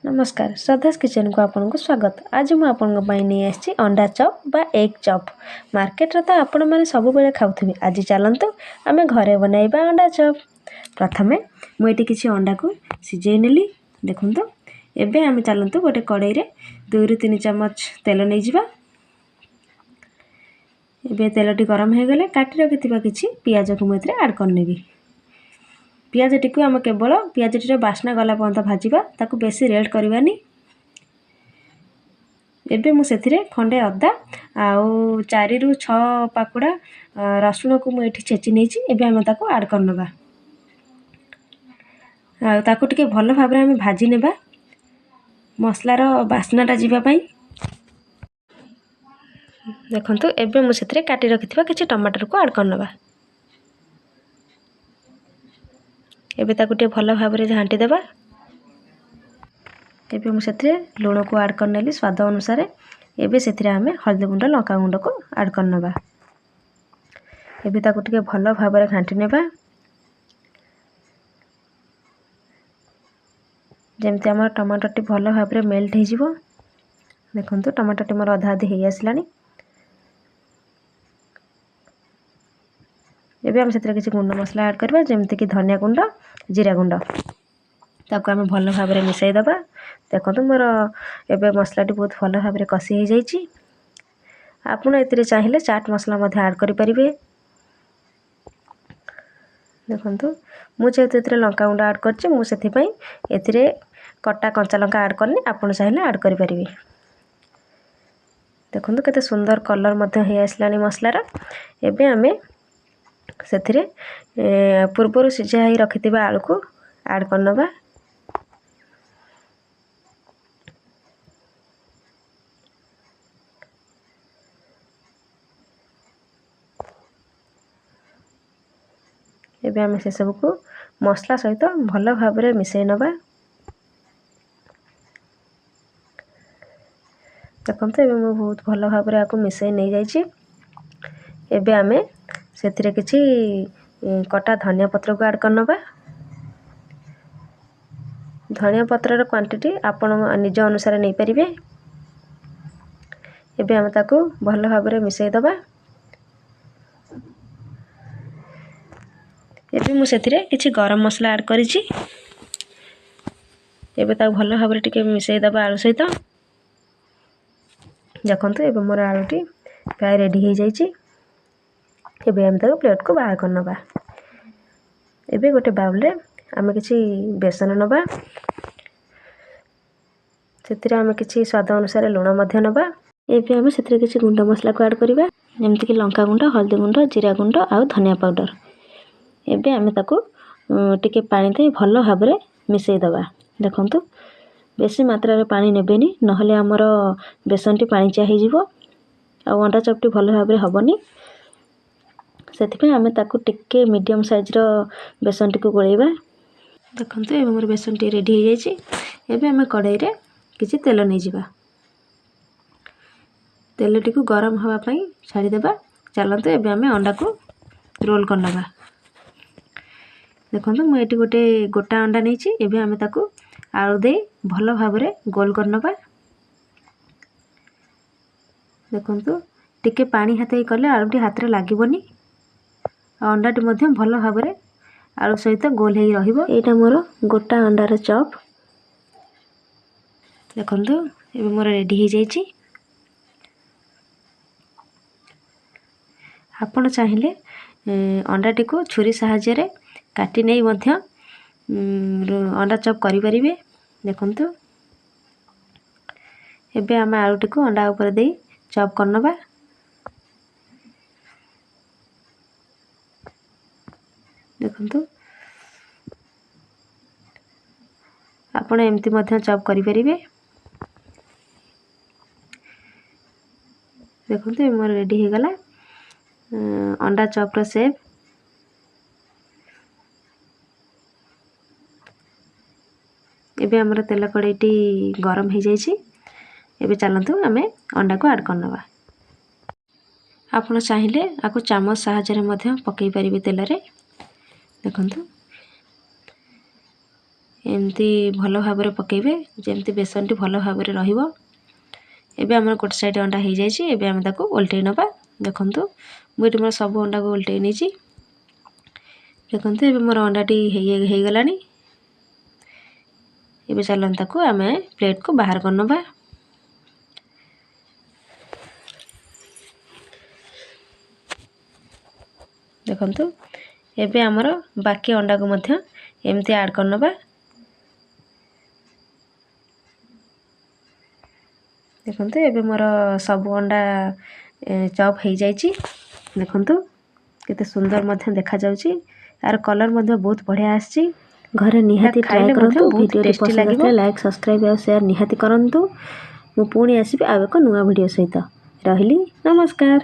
ନମସ୍କାର, ଶ୍ରଦ୍ଧାସ୍ କିଚେନ୍କୁ ଆପଣଙ୍କୁ ସ୍ୱାଗତ। ଆଜି ମୁଁ ଆପଣଙ୍କ ପାଇଁ ନେଇ ଆସିଛି ଅଣ୍ଡା ଚପ୍ ବା ଏଗ୍ ଚପ୍। ମାର୍କେଟରେ ତ ଆପଣମାନେ ସବୁବେଳେ ଖାଉଥିବେ। ଆଜି ଚାଲନ୍ତୁ ଆମେ ଘରେ ବନାଇବା ଅଣ୍ଡା ଚପ୍। ପ୍ରଥମେ ମୁଁ ଏଠି କିଛି ଅଣ୍ଡାକୁ ସିଝେଇ ନେଲି, ଦେଖନ୍ତୁ। ଏବେ ଆମେ ଚାଲନ୍ତୁ ଗୋଟେ କଡ଼େଇରେ 2ରୁ 3 ଚାମଚ ତେଲ ନେଇଯିବା। ଏବେ ତେଲଟି ଗରମ ହୋଇଗଲେ କାଟି ରଖିଥିବା କିଛି ପିଆଜକୁ ମୁଁ ଏଥିରେ ଆଡ଼୍ କରିନେବି। ପିଆଜଟିକୁ ଆମେ କେବଳ ପିଆଜଟିର ବାସ୍ନା ଗଲା ପର୍ଯ୍ୟନ୍ତ ଭାଜିବା, ତାକୁ ବେଶୀ ରେଡ଼୍ କରିବାନି। ଏବେ ମୁଁ ସେଥିରେ ଖଣ୍ଡେ ଅଦା ଆଉ 4ରୁ 6 ପାଖୁଡ଼ା ରସୁଣକୁ ମୁଁ ଏଠି ଛେଚି ନେଇଛି। ଏବେ ଆମେ ତାକୁ ଆଡ଼୍ କରିନେବା ଆଉ ତାକୁ ଟିକେ ଭଲ ଭାବରେ ଆମେ ଭାଜି ନେବା ମସଲାର ବାସ୍ନାଟା ଯିବା ପାଇଁ। ଦେଖନ୍ତୁ, ଏବେ ମୁଁ ସେଥିରେ କାଟି ରଖିଥିବା କିଛି ଟମାଟରକୁ ଆଡ଼୍ କରିନେବା। ଏବେ ତାକୁ ଟିକେ ଭଲ ଭାବରେ ଘାଣ୍ଟି ଦେବା। ଏବେ ମୁଁ ସେଥିରେ ଲୁଣକୁ ଆଡ଼୍ କରିନେଲି ସ୍ୱାଦ ଅନୁସାରେ। ଏବେ ସେଥିରେ ଆମେ ହଳଦୀ ଗୁଣ୍ଡ, ଲଙ୍କା ଗୁଣ୍ଡକୁ ଆଡ଼୍ କରିନେବା। ଏବେ ତାକୁ ଟିକେ ଭଲ ଭାବରେ ଘାଣ୍ଟି ନେବା, ଯେମିତି ଆମର ଟମାଟରଟି ଭଲ ଭାବରେ ମେଲ୍ଟ ହେଇଯିବ। ଦେଖନ୍ତୁ, ଟମାଟରଟି ମୋର ଅଧା ଅଧି ହେଇ ଆସିଲାଣି। ଏବେ ଆମେ ସେଥିରେ କିଛି ଗୁଣ୍ଡ ମସଲା ଆଡ଼୍ କରିବା, ଯେମିତିକି ଧନିଆ ଗୁଣ୍ଡ, ଜିରା ଗୁଣ୍ଡ। ତାକୁ ଆମେ ଭଲ ଭାବରେ ମିଶାଇ ଦେବା। ଦେଖନ୍ତୁ, ମୋର ଏବେ ମସଲାଟି ବହୁତ ଭଲ ଭାବରେ କଷି ହେଇଯାଇଛି। ଆପଣ ଏଥିରେ ଚାହିଁଲେ ଚାଟ୍ ମସଲା ମଧ୍ୟ ଆଡ଼୍ କରିପାରିବେ। ଦେଖନ୍ତୁ, ମୁଁ ଯେହେତୁ ଏଥିରେ ଲଙ୍କା ଗୁଣ୍ଡ ଆଡ଼୍ କରିଛି, ମୁଁ ସେଥିପାଇଁ ଏଥିରେ କଟା କଞ୍ଚା ଲଙ୍କା ଆଡ଼୍ କରିନି। ଆପଣ ଚାହିଁଲେ ଆଡ଼୍ କରିପାରିବେ। ଦେଖନ୍ତୁ, କେତେ ସୁନ୍ଦର କଲର୍ ମଧ୍ୟ ହେଇ ଆସିଲାଣି ମସଲାର। ଏବେ ଆମେ ସେଥିରେ ପୂର୍ବରୁ ସିଝା ହେଇ ରଖିଥିବା ଆଳୁକୁ ଆଡ଼୍ କରିନେବା। ଏବେ ଆମେ ସେସବୁକୁ ମସଲା ସହିତ ଭଲ ଭାବରେ ମିଶାଇ ନେବା। ଦେଖନ୍ତୁ, ଏବେ ମୁଁ ବହୁତ ଭଲ ଭାବରେ ଆକୁ ମିଶାଇ ନେଇଯାଇଛି। ଏବେ ଆମେ ସେଥିରେ କିଛି କଟା ଧନିଆ ପତ୍ରକୁ ଆଡ଼୍ କରିନେବା। ଧନିଆ ପତ୍ରର କ୍ୱାଣ୍ଟିଟି ଆପଣ ନିଜ ଅନୁସାରେ ନେଇପାରିବେ। ଏବେ ଆମେ ତାକୁ ଭଲ ଭାବରେ ମିଶାଇ ଦେବା। ଏବେ ମୁଁ ସେଥିରେ କିଛି ଗରମ ମସଲା ଆଡ଼୍ କରିଛି। ଏବେ ତାକୁ ଭଲ ଭାବରେ ଟିକେ ମିଶାଇ ଦେବା ଆଳୁ ସହିତ। ଦେଖନ୍ତୁ, ଏବେ ମୋର ଆଳୁଟି ପ୍ରାୟ ରେଡ଼ି ହେଇଯାଇଛି। ଏବେ ଆମେ ତାକୁ ପ୍ଲେଟ୍କୁ ବାହାର କରିନେବା। ଏବେ ଗୋଟେ ବାଉଲ୍ରେ ଆମେ କିଛି ବେସନ ନେବା। ସେଥିରେ ଆମେ କିଛି ସ୍ୱାଦ ଅନୁସାରେ ଲୁଣ ମଧ୍ୟ ନେବା। ଏବେ ଆମେ ସେଥିରେ କିଛି ଗୁଣ୍ଡ ମସଲାକୁ ଆଡ଼୍ କରିବା, ଯେମିତିକି ଲଙ୍କା ଗୁଣ୍ଡ, ହଳଦୀ ଗୁଣ୍ଡ, ଜିରା ଗୁଣ୍ଡ ଆଉ ଧନିଆ ପାଉଡ଼ର। ଏବେ ଆମେ ତାକୁ ଟିକେ ପାଣି ଦେଇ ଭଲ ଭାବରେ ମିଶାଇ ଦେବା। ଦେଖନ୍ତୁ, ବେଶୀ ମାତ୍ରାରେ ପାଣି ନେବେନି, ନହେଲେ ଆମର ବେସନଟି ପାଣିଚିଆ ହେଇଯିବ ଆଉ ଅଣ୍ଡା ଚପ୍ଟି ଭଲ ଭାବରେ ହେବନି। ସେଥିପାଇଁ ଆମେ ତାକୁ ଟିକେ ମିଡ଼ିୟମ୍ ସାଇଜ୍ର ବେସନଟିକୁ ଗୋଳେଇବା। ଦେଖନ୍ତୁ, ଏବେ ମୋର ବେସନଟି ରେଡ଼ି ହେଇଯାଇଛି। ଏବେ ଆମେ କଡ଼େଇରେ କିଛି ତେଲ ନେଇଯିବା। ତେଲଟିକୁ ଗରମ ହେବା ପାଇଁ ଛାଡ଼ିଦେବା। ଚାଲନ୍ତୁ ଏବେ ଆମେ ଅଣ୍ଡାକୁ ରୋଲ୍ କରିନେବା। ଦେଖନ୍ତୁ, ମୁଁ ଏଠି ଗୋଟେ ଗୋଟା ଅଣ୍ଡା ନେଇଛି। ଏବେ ଆମେ ତାକୁ ଆଳୁ ଦେଇ ଭଲ ଭାବରେ ଗୋଲ କରିନେବା। ଦେଖନ୍ତୁ, ଟିକେ ପାଣି ହାତେଇ କଲେ ଆଳୁଟି ହାତରେ ଲାଗିବନି ଆଉ ଅଣ୍ଡାଟି ମଧ୍ୟ ଭଲ ଭାବରେ ଆଳୁ ସହିତ ଗୋଲ ହେଇ ରହିବ। ଏଇଟା ମୋର ଗୋଟା ଅଣ୍ଡାର ଚପ୍। ଦେଖନ୍ତୁ, ଏବେ ମୋର ରେଡ଼ି ହେଇଯାଇଛି। ଆପଣ ଚାହିଁଲେ ଅଣ୍ଡାଟିକୁ ଛୁରୀ ସାହାଯ୍ୟରେ କାଟି ନେଇ ମଧ୍ୟ ଅଣ୍ଡା ଚପ୍ କରିପାରିବେ। ଦେଖନ୍ତୁ, ଏବେ ଆମେ ଆଳୁଟିକୁ ଅଣ୍ଡା ଉପରେ ଦେଇ ଚପ୍ କରିନେବା। ଦେଖନ୍ତୁ, ଆପଣ ଏମିତି ମଧ୍ୟ ଚପ୍ କରିପାରିବେ। ଦେଖନ୍ତୁ, ଏବେ ମୋର ରେଡ଼ି ହେଇଗଲା ଅଣ୍ଡା ଚପ୍ର ସେପ୍। ଏବେ ଆମର ତେଲ କଡ଼େଇଟି ଗରମ ହେଇଯାଇଛି। ଏବେ ଚାଲନ୍ତୁ ଆମେ ଅଣ୍ଡାକୁ ଆଡ଼୍ କରିନେବା। ଆପଣ ଚାହିଁଲେ ଆକୁ ଚାମଚ ସାହାଯ୍ୟରେ ମଧ୍ୟ ପକାଇ ପାରିବେ ତେଲରେ। ଦେଖନ୍ତୁ, ଏମିତି ଭଲ ଭାବରେ ପକାଇବେ, ଯେମିତି ବେସନଟି ଭଲ ଭାବରେ ରହିବ। ଏବେ ଆମର ଗୋଟେ ସାଇଡ଼୍ ଅଣ୍ଡା ହେଇଯାଇଛି। ଏବେ ଆମେ ତାକୁ ଓଲଟେଇ ନେବା। ଦେଖନ୍ତୁ, ମୁଁ ଏଠି ମୋର ସବୁ ଅଣ୍ଡାକୁ ଓଲଟେଇ ନେଇଛି। ଦେଖନ୍ତୁ, ଏବେ ମୋର ଅଣ୍ଡାଟି ହେଇଗଲାଣି। ଏବେ ଚାଲନ୍ତୁ ତାକୁ ଆମେ ପ୍ଲେଟ୍କୁ ବାହାର କରିନେବା। ଦେଖନ୍ତୁ, ଏବେ ଆମର ବାକି ଅଣ୍ଡାକୁ ମଧ୍ୟ ଏମିତି ଆଡ଼୍ କରିନେବା। ଦେଖନ୍ତୁ, ଏବେ ମୋର ସବୁ ଅଣ୍ଡା ଚପ୍ ହେଇଯାଇଛି। ଦେଖନ୍ତୁ, କେତେ ସୁନ୍ଦର ମଧ୍ୟ ଦେଖାଯାଉଛି, ତାର କଲର୍ ମଧ୍ୟ ବହୁତ ବଢ଼ିଆ ଆସିଛି। ଘରେ ନିହାତି ଟ୍ରାଏ କରନ୍ତୁ। ଭିଡ଼ିଓଟି ଟେଷ୍ଟି ପସନ୍ଦ ଲାଗିବ। ଆସିଲେ ଲାଇକ୍, ସବସ୍କ୍ରାଇବ୍ ଆଉ ସେୟାର ନିହାତି କରନ୍ତୁ। ମୁଁ ପୁଣି ଆସିବି ଆଉ ଏକ ନୂଆ ଭିଡ଼ିଓ ସହିତ। ରହିଲି, ନମସ୍କାର।